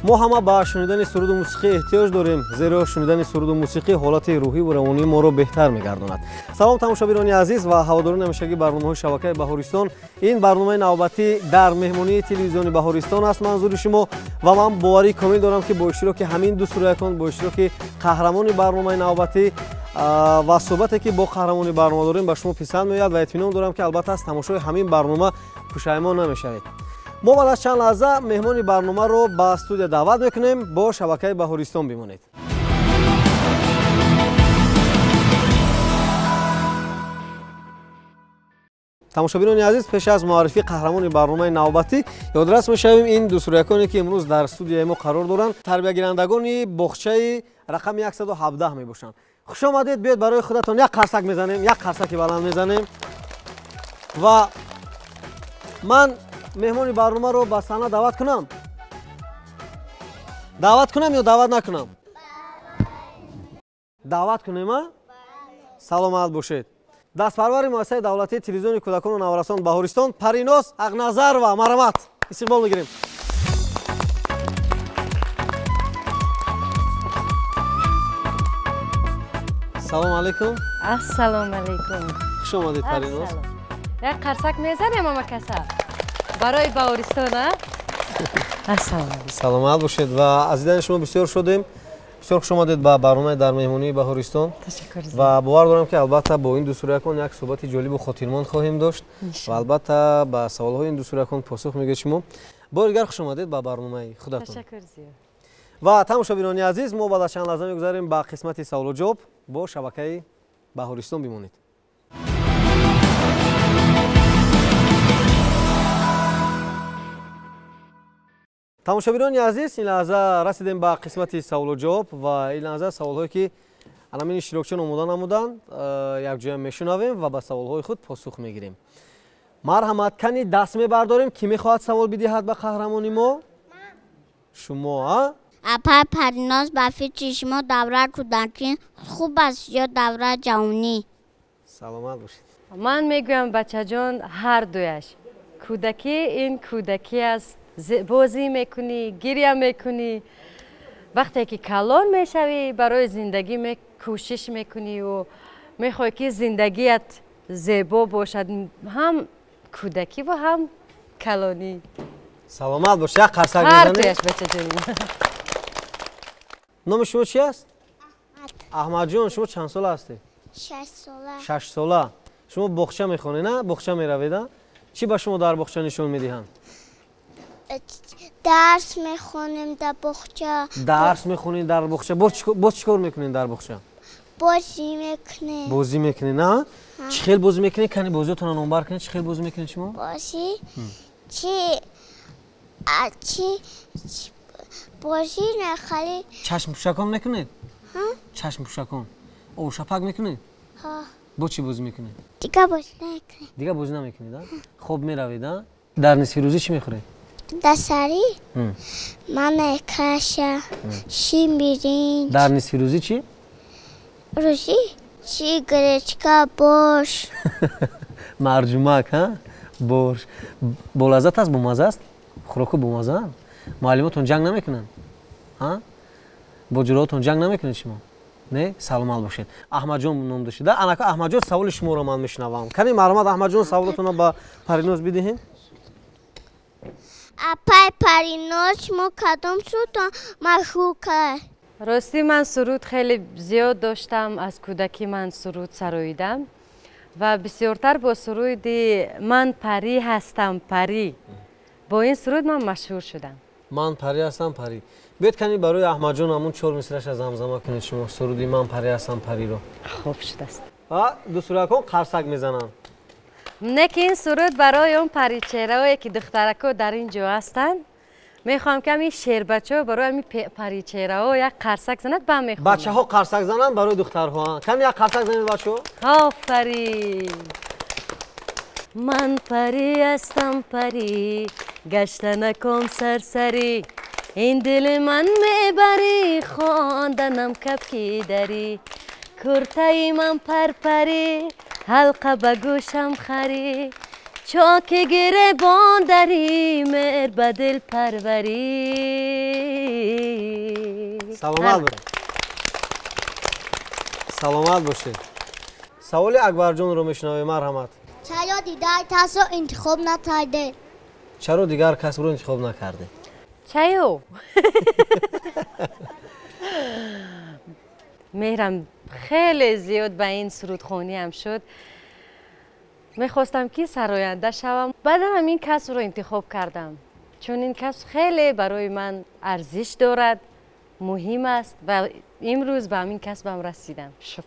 Мо ҳама ба шунидани суруду мусиқӣ эҳтиёҷ дорем, зеро шунидани суруду мусиқӣ ҳолати рӯҳӣ ва равонии моро беҳтар мегардонад. Салом тамошобинони азиз ва ҳаводорони ҳамешагии барномаҳои шабакаи Баҳористон. Ин барномаи навбатӣ дар меҳмонии телевизиони Баҳористон аст манзури шумо ва ман боварии комил дорам, ки бо иштироки ҳамин ду суруякон, бо иштироки қаҳрамони барномаи навбатӣ ва суҳбате ки бо қаҳрамони барнома дорем ба шумо писанд меояд ва итминон дорам, ки албатта аз тамошои ҳамин барнома пушаймон намешавед. Мо баъд аз чанд лаҳза меҳмони барномаро ба студия даъват мекунем. Бо шабакаи Баҳористон бимонед. Тамошобинони азиз, пеш аз муаррифии қаҳрамони барномаи навбатӣ ёдрас мешавем ин ду суруяконе ки имрӯз дар студияи мо қарор доранд, тарбиягирандагони боғчаи рақами 117 мебошанд. Хуш омадед, биёед барои худатон як қарсак мезанем, як қарсаки баланд мезанем ва ман меҳмони барномаро ба саҳна даъват кунам. Даъват кунам ё даъват накунам? Даъват кунем, а? Саломат бошед. Дастпарвари муассисаи давлатии телевизиони кӯдакону наврасон Баҳористон Париноз Ҳақназарова, марҳамат, истиқбол мегирем. Салом алейкум. Ассалому алейкум. Хуш омадед, Париноз. Як қарсак мезанем ама каса барои Баҳористон, а? Ассалому алейкум. Саломат бошед ва аз дидани шумо бисёр шудем. Бисёр хуш омадед ба барномаи дар меҳмонии Баҳористон. Ташаккур. Ва бовар дорам, ки албатта бо ин ду суруякон як суҳбати ҷолибу хотирмон хоҳем дошт ва албатта ба саволҳои ин ду суруякон посух мегӯед шумо. Бори дигар хуш омадед ба барномаи худатон. Ташаккур зиёд. Ва тамошобинони азиз, мо баъд аз чанд лаҳза мегузарем ба қисмати саволу ҷавоб. Бо шабакаи Баҳористон бимонед. Тамошобинони азиз, ин лаҳза расидем ба қисмати саволу ҷавоб ва ин лаҳза саволҳое ки аламини иштирокчиён омода намуданд, якҷоя мешунавем ва ба саволҳои худ посух мегирем. Марҳамат, кани даст мебардорем, кӣ мехоҳад савол бидиҳад ба қаҳрамони мо? Шумо, а? Апаи Париноз, ба фикри шумо давраи кӯдакӣ хуб аст ё давраи ҷавонӣ? Саломат бошед. Ман мегӯям, бачаҷон, ҳар дуяш. Кӯдакӣ ин кӯдакӣ аст, бозӣ мекунӣ, гиря мекунӣ. Вақте ки калон мешавӣ, барои зиндагӣ кӯшиш мекуниву мехоҳӣ, ки зиндагият зебо бошад. Ҳам кӯдакӣ ва ҳам калонӣ. Саломат бош, як қарсак ҳар мезанем. дуяш, бачаҷон. Номи шумо чи аст? Аҳмадҷон, шумо чанд сола ҳастед? 6 сола. 6 сола. Шумо боғча мехонед, на? Боғча меравед, а? Чӣ ба шумо дар боғча нишон медиҳанд? Дарс мехонем дар боғча. Дарс мехонед дар боғча. Боз чӣ кор мекунед дар боғча? Бозӣ мекунем. Бозӣ мекунед, на? Чӣ хел бозӣ мекунед? Кани бозиётонро номбар кунед. Чӣ хел бозӣ мекунед шумо? Бозӣ чи чи бозӣ нахали. Чашмпӯшакон мекунед? Чашмпӯшакон, овшапак мекунед? Бо чӣ бозӣ мекунед? Дига бозӣ намекунем. Дига бозӣ намекунед, а? Хоб меравед, а? Дар нисфи рӯзӣ чӣ мехӯред? Дасарӣ мана каша, шимбиринҷ. Дар нисфи рӯзӣ чӣ? Рӯзӣ чи? Гречка, борщ. Марҷумак, а, борщ болаззат аст, бомазза аст. Хӯрокҳо бомаззаанд. Муаллимотон ҷанг намекунанд, а? Бо ҷуроатон ҷанг намекунед шумо, не? Саломат бошед. Аҳмадҷон ном дошида. Анака, Аҳмадҷон, саволи шуморо ман мешунавам. Кани, марҳамат, Аҳмадҷон, саволотонро ба Париноз бидиҳем. Апай Париноз, шумо кадом сурудтон машҳур кард? Ростӣ, ман суруд хеле зиёд доштам. Аз кӯдакӣ ман суруд сароидам ва бисёртар бо суруди «Ман парӣ ҳастам, парӣ», бо ин суруд ман машҳур шудам. «Ман парӣ ҳастам, парӣ». Биёед, кани, барои Аҳмадҷон ҳамун чор мисраша замзама кунед шумо, суруди «Ман парӣ ҳастам, париро». Хуб шудааст. Дусуракон қарсак мезананд. Не ки ин суруд барои он паричеҳраое ки духтарако дар ин ҷо ҳастанд. Мехоҳам, ки ҳамин шербачаҳо барои ҳамин паричеҳраҳо як қарсак занад, ба мехонам. Бачаҳо қарсак зананд барои духтарҳо. Кани, як қарсак занед, бачаҳо. Офарин. Ман парӣ ҳастам, парӣ, гаштанаком сарсарӣ, ин дили ман мебарӣ, хонданам капки дарӣ, куртаи ман парпарӣ, ҳалқа ба гӯшам харӣ. چاک گریبان دری مهر به دل پروری. سلامت باشید. سلامت باشید. سوال اکبر جان رو میشنویم، مرحمت. چرا دیگر کس رو انتخاب نکرده؟ چرا دیگر کس رو انتخاب نکرده؟ چرا؟ مهرم خیلی زیاد به این سرودخوانی هم شد. میخواستم که سراینده شوم، بعدم این کس رو انتخاب کردم چون این کس خیلی برای من ارزش دارد، مهم است و امروز به همین کسبم رسیدم. شکر.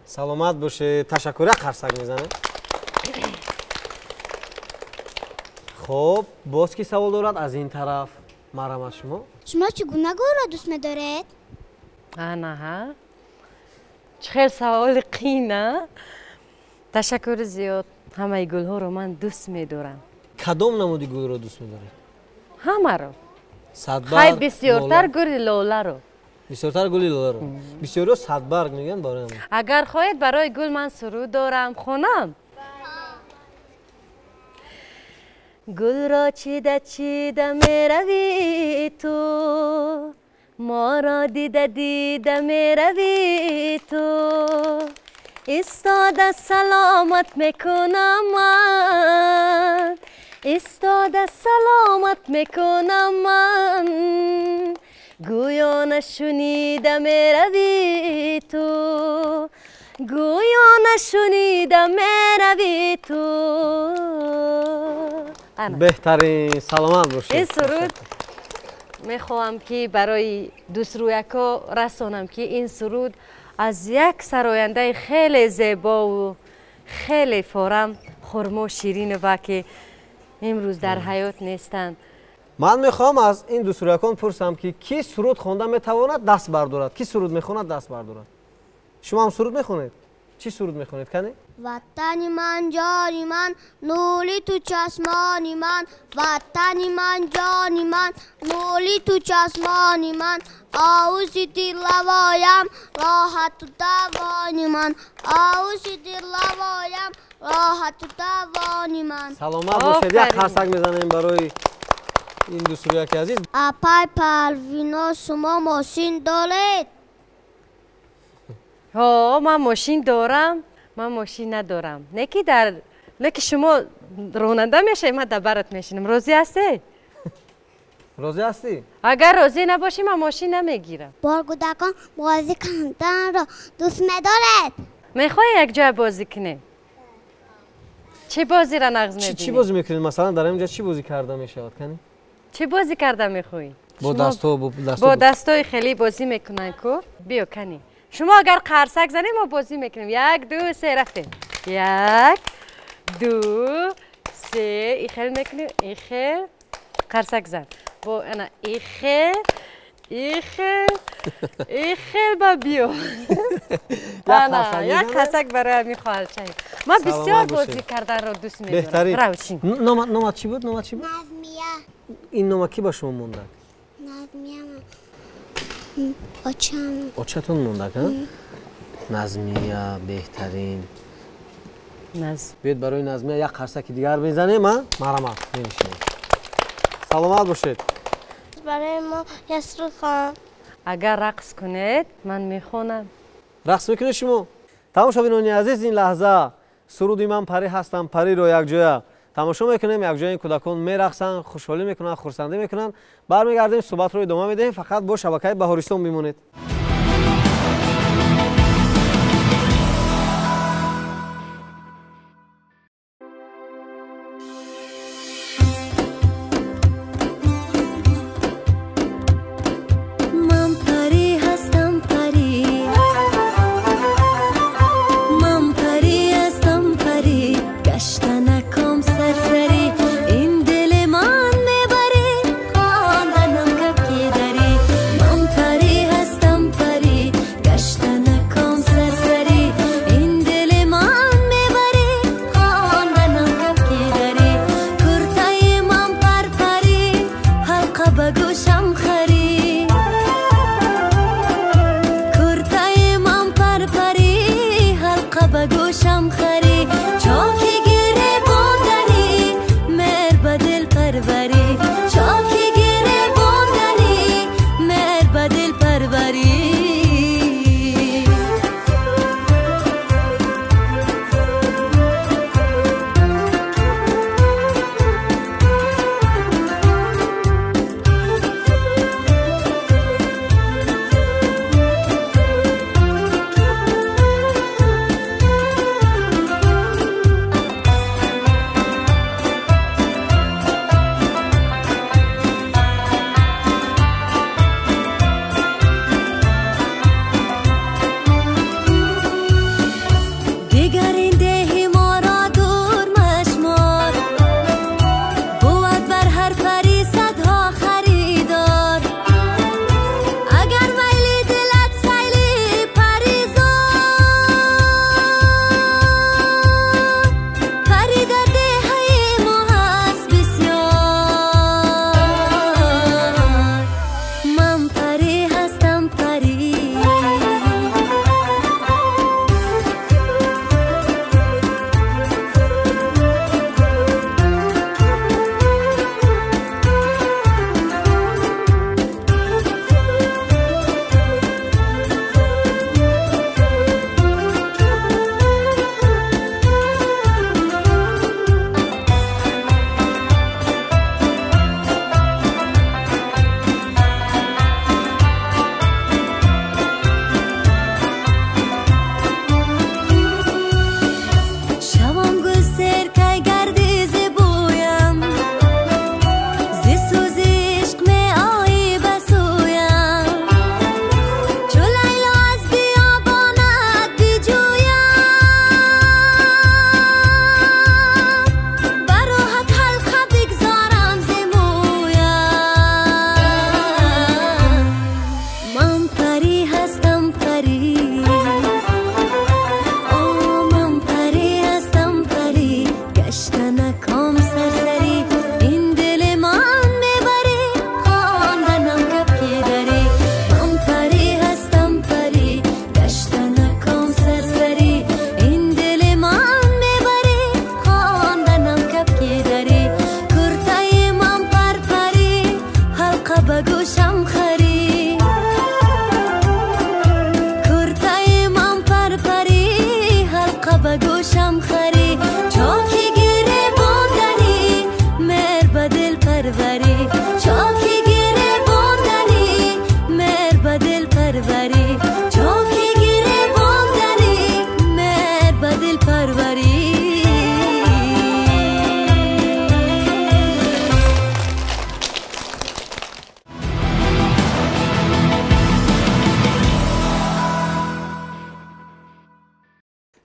سلامت باشه. تشکر. قرصک میزنه. خب باز کی سوال دارد از این طرف؟ مرحمت شما. شما چگونه گل را دوست می‌دارید؟ نه چه سوال قینه. تشکر زیاد. همه گل ها رو من دوست می‌دارم. کدام نمودی گل رو دوست می‌دارید؟ همه رو. صدبرگ. خیلی بسیارتر گل لاله رو. بسیارتر گل لاله رو. بسیاری صدبرگ میگن برای من. اگر خواهید برای گل من سرود دارم خونم. گل را چیده چیده میروی تو، ما را دیده دیده میروی تو، ایستاده سلامت میکنم من، ایستاده سلامت میکنم من، گویا نشنیده میروی تو، گویا نشنیده میروی تو. بهترین. سلامت باشید. این سرود میخواهم که برای دوست رویکا رسانم که این سرود از یک سراینده خیلی زیبا و خیلی فارم خرما شیرین و که امروز در حیات نیستند. من میخوام از این دوست رویکان پرسم که کی سرود خوانده میتواند دست بردارد؟ کی سرود میخواند دست بردارد؟ شما هم سرود میخونید؟ چی سرود میخونید کنی؟ وطن من جانی من نوری تو چشمانی من، وطن من جانی من نوری تو چشمانی من، آوزی دلوایم راحت دوانی من، آوزی دلوایم راحت دوانی من. سلامت باشید. یک خرسک میزنیم برای این دوست رویک عزیز. اپای پروینا شما ماشین دارید؟ ها من ماشین دارم. من ماشین ندارم. نکی در نکی شما راننده میشه، من در برات میشینم. راضی هستی؟ راضی هستی؟ اگر راضی نباشی من ماشین نمیگیرم. با کودکان بازی کردن را دوست می‌دارد؟ میخوای یک جای بازی کنیم؟ چه بازی را نغز می‌بینی؟ چی بازی میکنید؟ مثلا در اینجا چی بازی کرده میشود کنی؟ چه بازی کرده میخوای؟ با دستو با دستای خیلی بازی میکنن کو؟ بیا کنی. شما اگر قرصک زنیم ما بازی میکنیم. 1 2 3 رفتیم. 1 2 3 ایخل میکنیم. ایخل قرصک زن با انا ایخل ایخل ایخل با بیو. انا یک قرصک برای می خواهر چای. من بسیار بازی کردن رو دوست میدارم. بهترین. نام چی بود؟ نام چی بود؟ نظمیه. این نام کی با شما مونده؟ نظمیه آچم. آچتون مونده ها؟ نظمیه بهترین. بیاید برای نظمیه یک قرصک دیگر میزنیم. ها مرحمت میشینیم. سلامت باشید. برای ما یه سرود خواهم. اگر رقص کنید من میخونم. رقص میکنید شما؟ تماشابینان عزیز این لحظه سرودی من پری هستم پری رو یک جای تماشا میکنیم. یک جای کودکان میرقصن، خوشحالی میکنن، خرسندی میکنن. برمیگردیم صحبت رو ادامه میدهیم. فقط با شبکه بهارستان میمونید. من پری هستم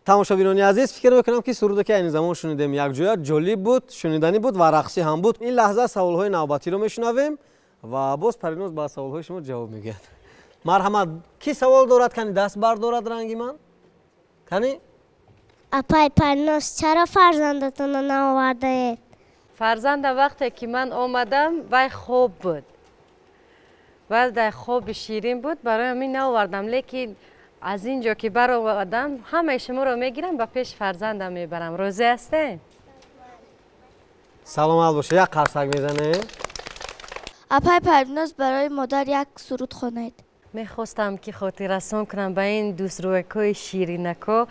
Тамошобинони азиз, фикр мекунам, ки суруде ки айни замон шунидем якҷоя ҷолиб буд, шуниданӣ буд ва рақсӣ ҳам буд. Ин лаҳза саволҳои навбатиро мешунавем ва боз Париноз ба саволҳои шумо ҷавоб мегӯяд. Марҳамат, кӣ савол дорад? Кани даст бардорад ранги ман. Кани? Апай Париноз, чаро фарзандатонро наовардаед? Фарзандам вақте ки ман омадам, вай хоб буд. Вай дар хоби ширин буд, барои ҳамин наовардам, лекин аз ин ҷо ки баровардам, ҳамаи шуморо мегирам, ба пеши фарзандам мебарам. Розӣ ҳастед? Саломат бошед, як қарсак мезанем. Апай Париноз, барои модар як суруд хонед. Мехостам ки хотиррасон кунам ба ин дӯстрӯякҳои ширинако.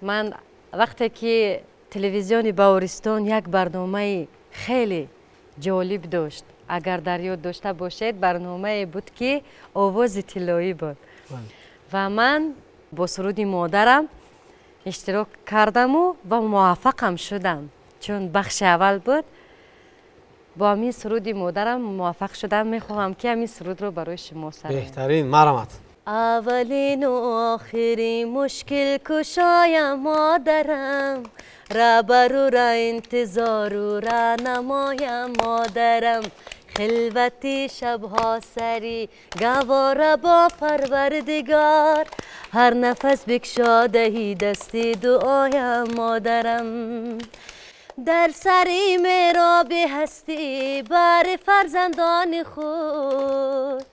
Ман вақте ки телевизиони Баҳористон як барномаи хеле ҷолиб дошт, агар дар ёд дошта бошед, барномае буд ки овози тиллоӣ буд. Ва ман бо суруди модарам иштирок кардаму ва муваффақам шудам, чун бахши аввал буд. Бо ҳамин суруди модарам муваффақ шудам. Мехоҳам ки ҳамин сурудро барои шумо сароям. Беҳтарин, марҳамат. Аввалину охири мушкил кушоям модарам, рабару ра интизору ра намоям модарам, хилвати шабҳо сари гавора бо Парвардигор, ҳар нафас бикшодаҳи дасти дуоям модарам. Дар сари мероби ҳастӣ бари фарзандони худ,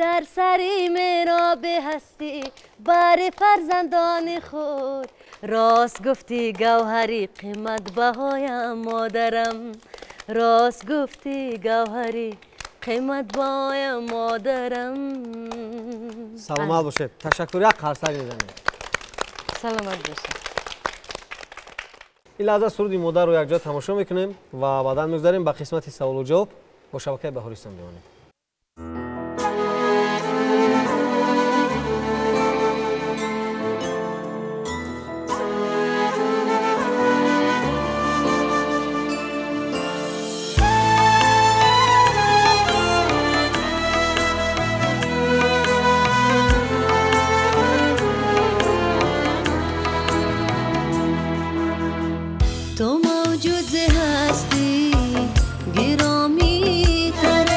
дар сари мероби ҳастӣ бари фарзандони худ, рост гуфтӣ гавҳари қиматбаҳоям модарам, рост гуфтӣ гавҳари қиматбаҳоям модарам. Саломат бошед, ташаккур, як қарсак мезанем. Саломат бошед. Ин лаҳза суруди модарро якҷоя тамошо мекунем ва баъдан мегузарем ба қисмати саволу ҷавоб. Бо шабакаи Баҳористон бимонед. То мавҷуд зе ҳастӣ гиромитар.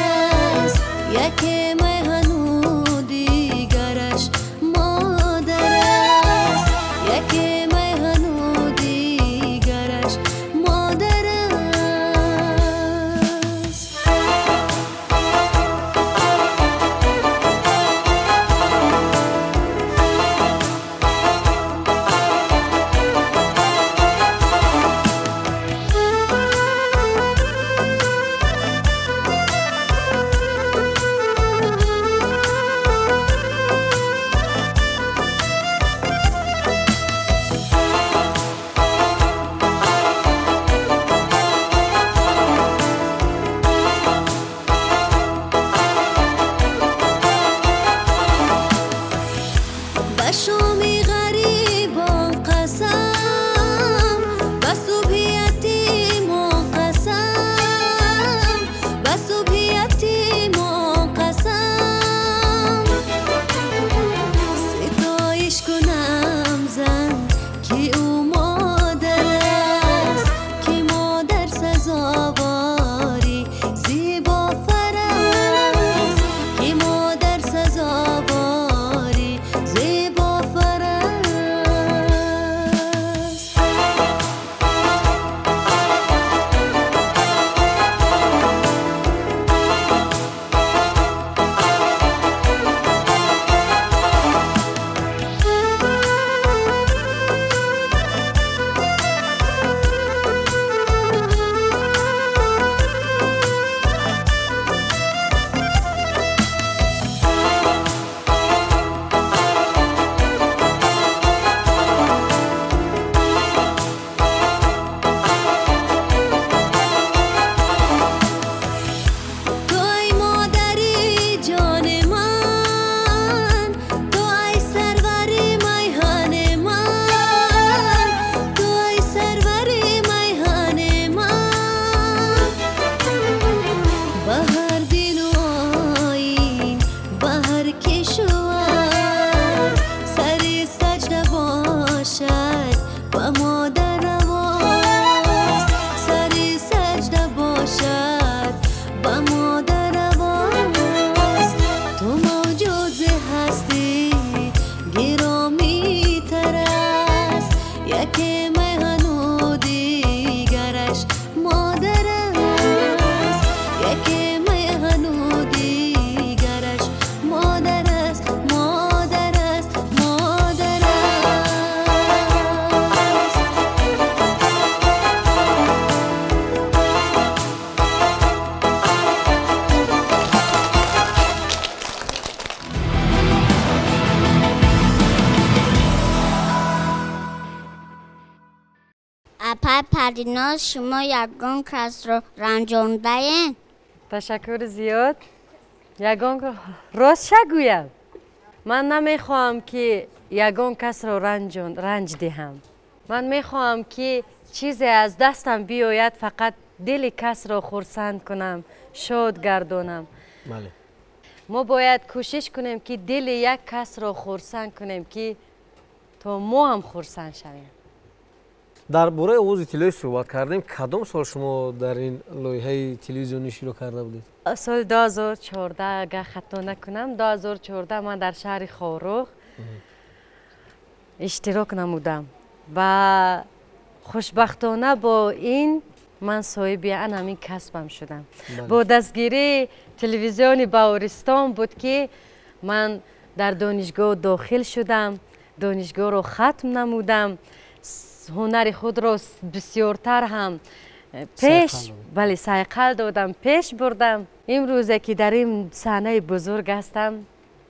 Апай Париноз, шумо ягон касро ранҷондаед? Ташаккури зиёд. Ягон рост шагӯям, ман намехоҳам, ки ягон касро ранҷ диҳам. Ман мехоҳам, ки чизе аз дастам биёяд, фақат дили касро хурсанд кунам, шод гардонам. Мо бояд кӯшиш кунем, ки дили як касро хурсанд кунем, ки то мо ҳам хурсанд шавем. Дар бораи овози тиллоӣ суҳбат кардем. Кадом сол шумо дар ин лоиҳаи телевизионӣ иштирок карда будед? Соли 2014, агар хато накунам, 2014 ман дар шаҳри Хоруғ иштирок намудам ва хушбахтона бо ин ман соҳиби ан ҳамин касбам шудам. Бо дастгирии телевизиони Баҳористон буд, ки ман дар донишгоҳ дохил шудам, донишгоҳро хатм намудам, ҳунари худро бисёртар ҳам пеш, бале, сайқал додам, пеш бурдам. Имрӯзе ки дар ин саҳнаи бузург ҳастам,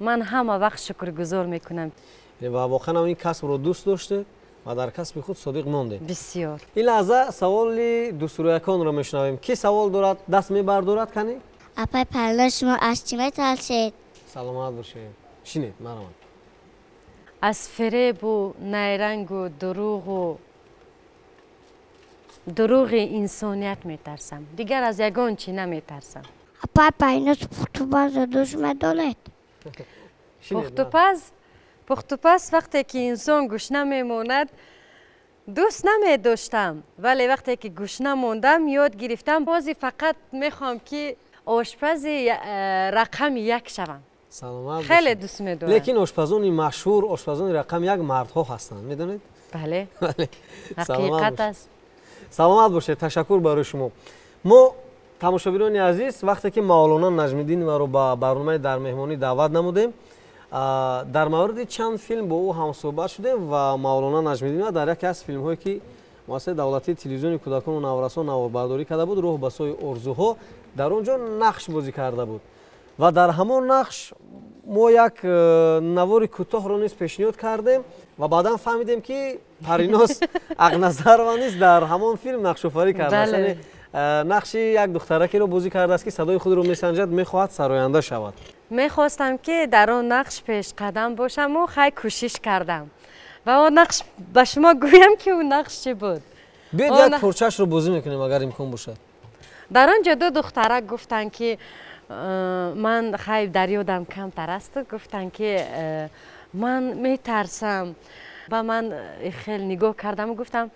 ман ҳама вақт шукргузор мекунам. Ва воқеан ҳам ин касбро дӯст доштед ва дар касби худ содиқ мондед. Бисёр. Ин лаҳза саволи дустурӯяконро мешунавем. Ки савол дорад, даст мебардорад, кани? Апай Париноз, шумо аз чӣ метарсед? Саломат бошед. Шинед, марҳамат. Аз фиребу найрангу дурӯғи инсоният метарсам. Дигар аз ягон чӣ наметарсам. Апай Париноз, пухтупазро дӯст медоред? Пухтупаз? Пухтупаз вақте ки инсон гушна мемонад, дӯст намедоштам, вале вақте ки гушна мондам, ёд гирифтам. Бози фақат мехоҳам, ки ошпази рақами як шавам. Саломат. Хеле дӯст медорам. Лекин ошпазони машҳур, ошпазони рақами як мардҳо ҳастанд, медонед? Бале, ҳақиқат аст. Саломат бошед, ташаккур барои шумо. Мо, тамошобинони азиз, вақте ки Мавлона Наҷмиддиноваро ба барномаи дар меҳмонӣ даъват намудем, дар мавриди чанд филм бо ӯ ҳамсӯҳбат шудем ва Мавлона Наҷмиддинова дар яке аз филмҳое, ки муассисаи давлатии телевизиони кӯдакону наврасон наворбардорӣ карда буд, роҳ ба сӯи орзуҳо, дар он ҷо нақш бозӣ карда буд ва дар ҳамон нақш мо як навори кӯтоҳро низ пешниҳод кардем ва баъдан фаҳмидем, ки Париноз Ақназарова низ дар ҳамон филм нақшофарӣ кардааст, яъне нақши як духтаракеро бозӣ кардааст, ки садои худро месанҷад, мехоҳад сароянда шавад. Мехостам, ки дар он нақш пешқадам бошаму хай кӯшиш кардам ва он нақш ба шумо гӯям, ки он нақш чӣ буд. Биёед, як порчаашро бозӣ мекунем, агар имкон бошад. Дар он ҷо ду духтарак гуфтанд, ки ман хай дар ёдам камтар асту, гуфтанд, ки ман метарсам. Ба ман хеле нигоҳ кардаму гуфтам: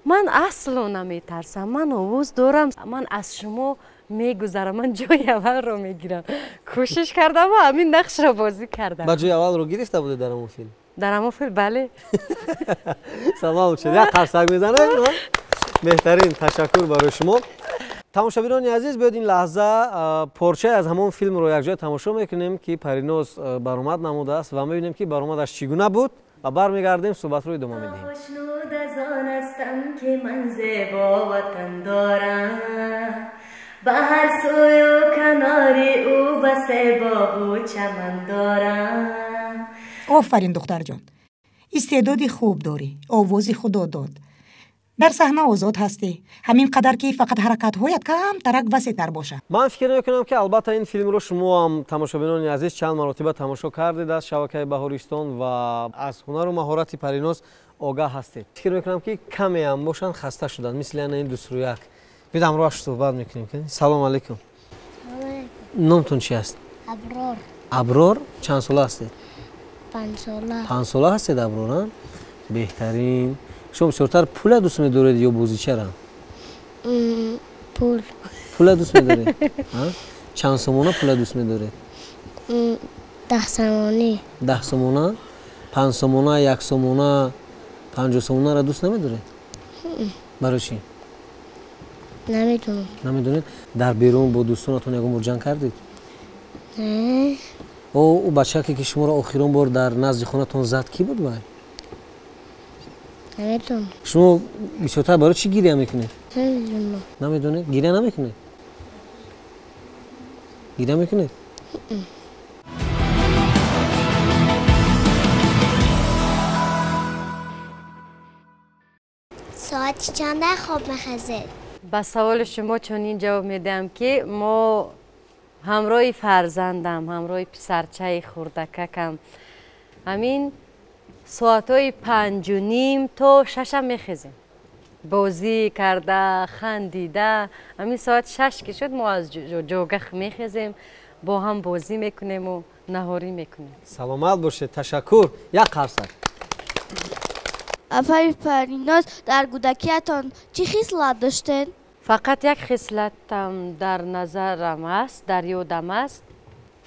ман асло наметарсам, ман овоз дорам, ман аз шумо мегузарам, ман ҷои аввалро мегирам. Кӯшиш кардаму ҳамин нақшро бозӣ кардам. Ба ҷои аввалро гирифта будед дар ҳамон филм? Дар ҳамон филм, бале. Салом бошед, як қарсак мезанем. Беҳтарин, ташаккур барои шумо. Тамошобинони азиз, биёед ин лаҳза порчае аз ҳамон филмро якҷоя тамошо мекунем, ки Париноз баромад намудааст, ва мебинем, ки баромадаш чӣ гуна буд, ва бармегардем, суҳбатро идома медиҳем. Хушнуд аз он ҳастам, ки ман зебо ватан дорам, ба ҳар сӯю канори ӯ басе боғу чаман дорам. Офарин, духтарҷон, истеъдоди хуб дорӣ, овози худо дод. Дар саҳна озод ҳастӣ, ҳамин қадар ки фақат ҳаракатҳоят камтарак васеътар бошад. Ман фикр мекунам, ки албатта ин филмро шумо ҳам, тамошобинони азиз, чанд маротиба тамошо кардед аз шабакаи Баҳористон ва аз ҳунару маҳорати Париноз огаҳ ҳастед. Фикр мекунам, ки каме ҳам бошанд, хаста шуданд, мисли ана ин дусрӯяк. Биёед, ҳамроҳаш суҳбат мекунем. Салом алейкум. Номтон чи аст? Аброр. Аброр, чанд сола ҳастед? 5 сола. 5 сола ҳастед, Аброр, а? Беҳтарин. Шумо бисёртар пула дӯст медоред ё бозичара? Пул. Пула дӯст медоред? Чанд сомона пула дӯст медоред? 10 сомонӣ. 10 сомона? 5 сомона, 1 сомона, 50 сомонаро дӯст намедоред? Барои чӣ? Намедонам. Намедонед? Дар берун бо дӯстонатон ягон бор ҷанг кардед? Не. Ӯ бачаке, ки шуморо охирон бор дар назди хонатон зад, кӣ буд вай? Намедонам. Шумо бисёртар барои чӣ гиря мекунед? Намедонам. Намедонед? Гиря намекунед? Гиря мекунед? Соати Соати чанд хоб мехезед? Ба саволи шумо чунин ҷавоб медиҳам, ки мо ҳамроҳи фарзандам, ҳамроҳи писарчаи хурдакакам ҳамин соатҳои 5:30 то 6 мехезем. Бозӣ карда, хандида, ҳамин соат 6 ки шуд, мо аз ҷогаҳ мехезем, бо ҳам бозӣ мекунему наҳорӣ мекунем. Саломат бошед, ташаккур. Як қарсак. Апаи Париноз, дар кӯдакиятон чӣ хислат доштед? Фақат як хислатам дар назарам аст, дар ёдам аст.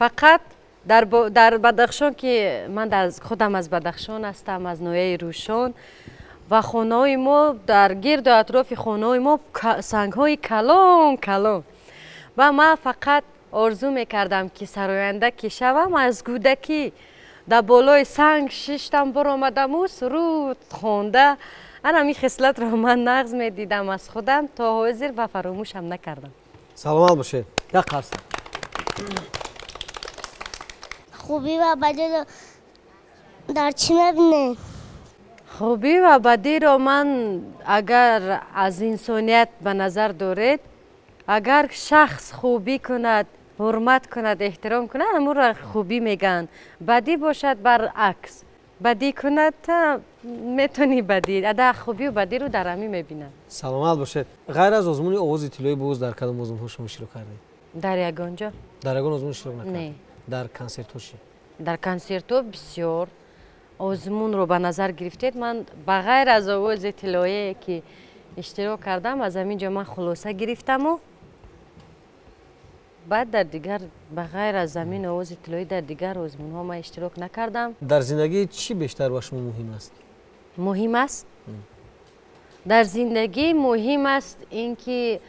Фақат дар Бадахшон, ки ман худам аз Бадахшон ҳастам, аз ноҳияи Рӯшон, ва хонаҳои мо дар гирду атрофи хонаҳои мо сангҳои калон калон, ва ман фақат орзу мекардам, ки сароянда ки шавам. Аз кӯдакӣ дар болои санг шиштам, баромадаму суруд хонда. Ана ҳамин хислатро ман нағз медидам аз худам то ҳозир ва фаромӯшам накардам. Саломат бошед. Як қарсак. Хубӣ ва бадиро дар чӣ мебинед? Хубӣ ва бадиро ман агар аз инсоният ба назар доред, агар шахс хубӣ кунад, ҳурмат кунад, эҳтиром кунад, ҳамонро хубӣ мегӯянд. Бадӣ бошад баръакс, бадӣ кунад, метавонӣ бадӣ ада хубию бадиро дар ҳамин мебинам. Саломат бошед. Ғайр аз озмуни овози тиллоӣ боз дар кадом озмунҳо шумо иштирок кардед? Дар ягон ҷо. Дар ягон озмун иштирок накардед? Не. Дар консертҳо чӣ? Дар консертҳо бисёр озмунро ба назар гирифтед. Ман ба ғайр аз овози тиллоие ки иштирок кардам, аз ҳамин ҷо ман хулоса гирифтаму баъд дар дигар, ба ғайр аз ҳамин овози тиллоӣ, дар дигар озмунҳо ман иштирок накардам. Дар зиндагӣ чӣ бештар ба шумо муҳим аст? Муҳим аст? Дар зиндагӣ муҳим аст ин ки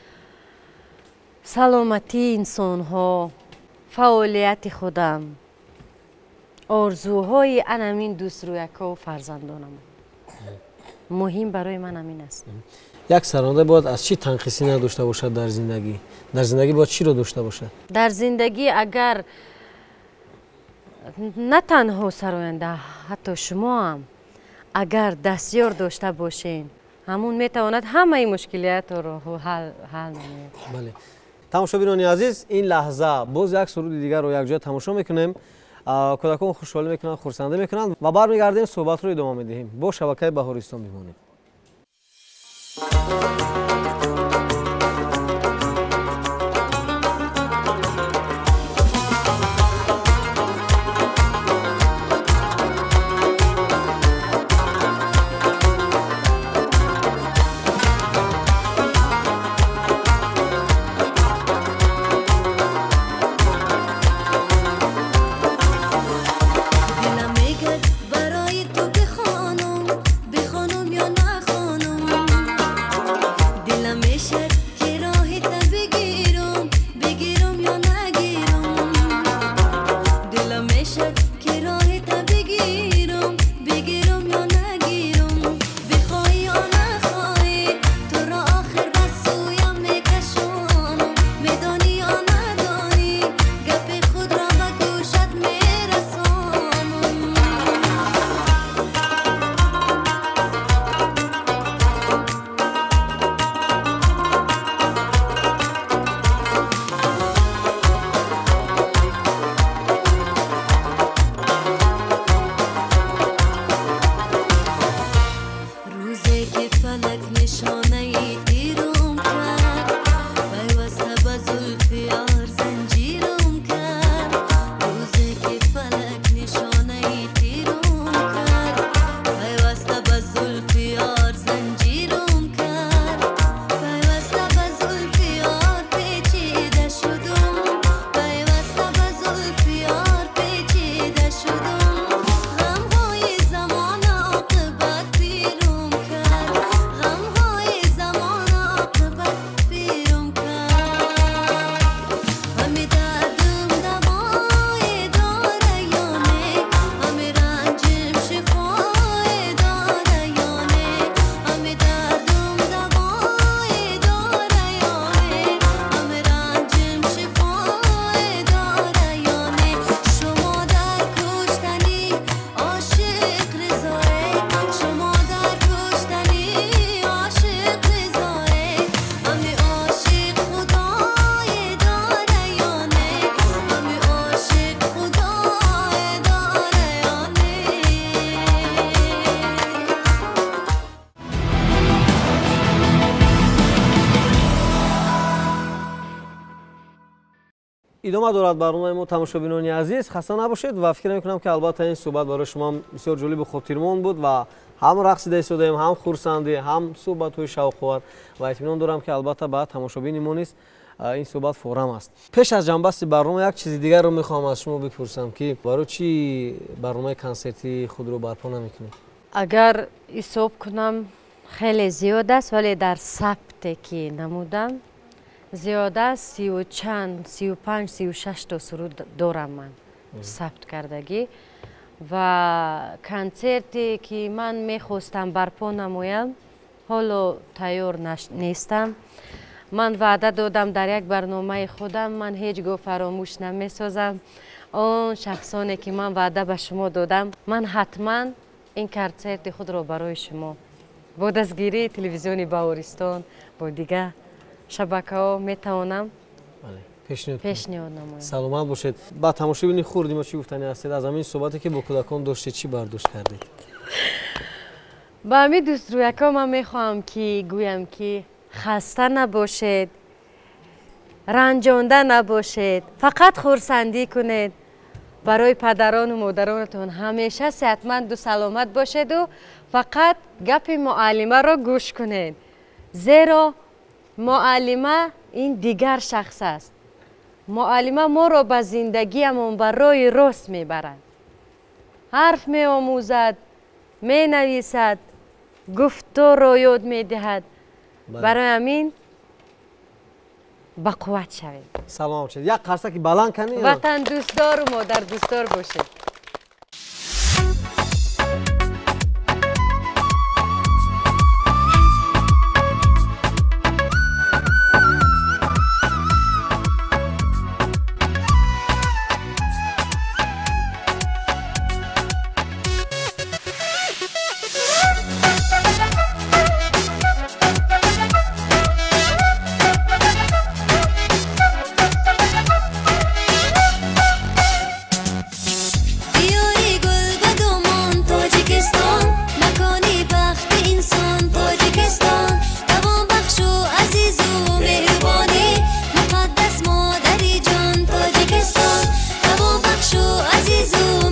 саломатии инсонҳо, фаъолияти худам, орзуҳои анамин дӯстрӯякҳо фарзандонам. Муҳим барои ман ҳамин аст. Як саронда бояд аз чӣ танқисӣ надошта бошад дар зиндагӣ? Дар зиндагӣ бояд чиро дошта бошад? Дар зиндагӣ агар на танҳо сароянда, ҳатто шумо ҳам агар дастёр дошта бошед, ҳамун метавонад ҳамаи мушкилиятро ҳал намояд. Бале. Тамошобинони азиз, ин лаҳза боз як суруди дигарро якҷоя тамошо мекунем. Кӯдакон хушҳолӣ мекунанд, хурсандӣ мекунанд ва бармегардем, суҳбатро идома медиҳем. Бо шабакаи Баҳористон бимонед. Идома дорад барномаи мо, тамошобинони азиз, хаста набошед ва фикр мекунам, ки албатта ин суҳбат барои шумо бисёр ҷолибу хотирмон буд ва ҳам рақсида истодаем, ҳам хурсандӣ, ҳам суҳбатҳои шавқовар ва итминон дорам, ки албатта ба тамошобини мо низ ин суҳбат форам аст. Пеш аз ҷамъбасти барнома як чизи дигарро мехоҳам аз шумо бипурсам, ки барои чӣ барномаи консертии худро барпо намекунед? Агар ҳисоб кунам, хеле зиёд аст, вале дар сабте ки намудам, зиёда 30 чанд, 35, 36 то суруд дорам ман сабт кардагӣ ва консерте ки ман мехостам барпо намоям, ҳоло тайёр нестам. Ман ваъда додам дар як барномаи худам, ман ҳеҷ гоҳ фаромӯш намесозам. Он шахсоне ки ман ваъда ба шумо додам, ман ҳатман ин консерти худро барои шумо бо дастгирии телевизиони Баҳористон, бо дигар шабакаҳо метавонам пешниҳод намоям. Саломат бошед. Ба тамошобини хурди мо чӣ гуфтанӣ ҳастед? Аз ҳамин суҳбате ки бо кӯдакон доштед, чӣ бардошт кардед? Ба ҳамин дӯстрӯякҳо ман мехоҳам ки гӯям, ки хаста набошед, ранҷонда набошед, фақат хурсандӣ кунед. Барои падарону модаронатон ҳамеша сеҳатманду саломат бошеду фақат гапи муаллимаро гӯш кунед, зеро муаллима ин дигар шахс аст. Муаллима моро ба зиндагиамон ба роҳи рост мебарад, ҳарф меомӯзад, менависад, гуфторро ёд медиҳад. Барои ҳамин ба қувват шавед. Саломат бошед. Як қарсаки баланд канед. Ватандӯстдору модардӯстдор бошед.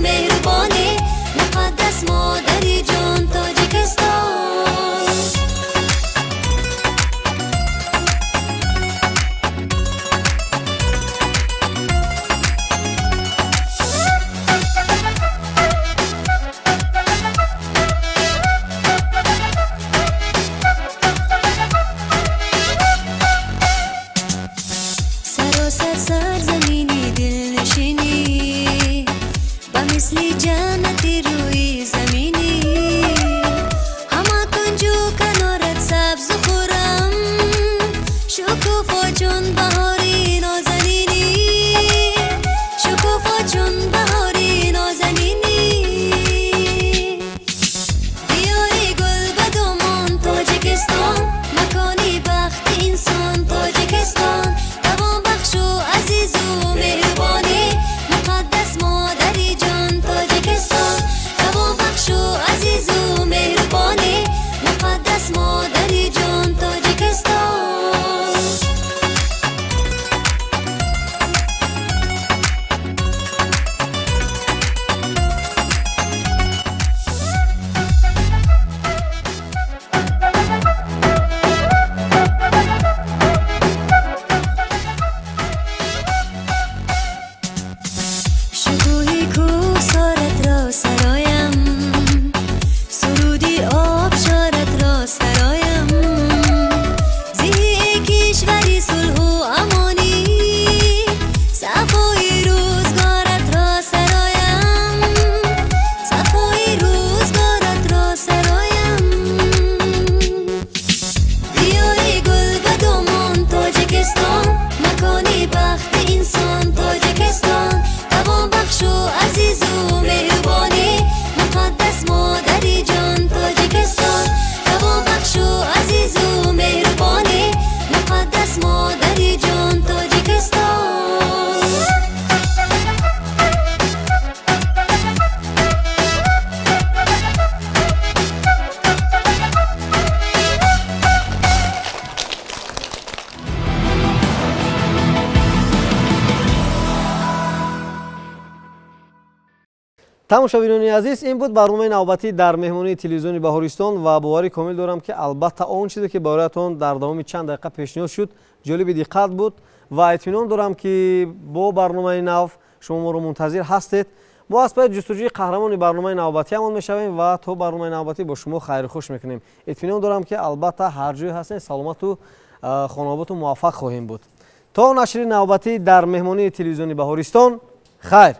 Меҳрубонӣ, муқаддас модари ҷон, Тоҷикистон. Тавонбахшу Тамошобинони азиз, ин буд барномаи навбатӣ дар меҳмонии телевизиони Баҳористон ва боварӣ комил дорам, ки албатта он чизе, ки бароятон дар давоми чанд дақиқа пешниҳод шуд, ҷолиби диққат буд ва итминон дорам, ки бо барномаи нав шумо моро мунтазир ҳастед. Мо аз пайи ҷустуҷӯи қаҳрамони барномаи навбатиамон мешавем ва то барномаи навбатӣ бо шумо хайрухуш мекунем. Итминон дорам, ки албатта ҳар ҷое ҳастед, саломату хонаободу муваффақ хоҳем буд. То нашри навбатӣ дар меҳмонии телевизиони Баҳористон, хайр.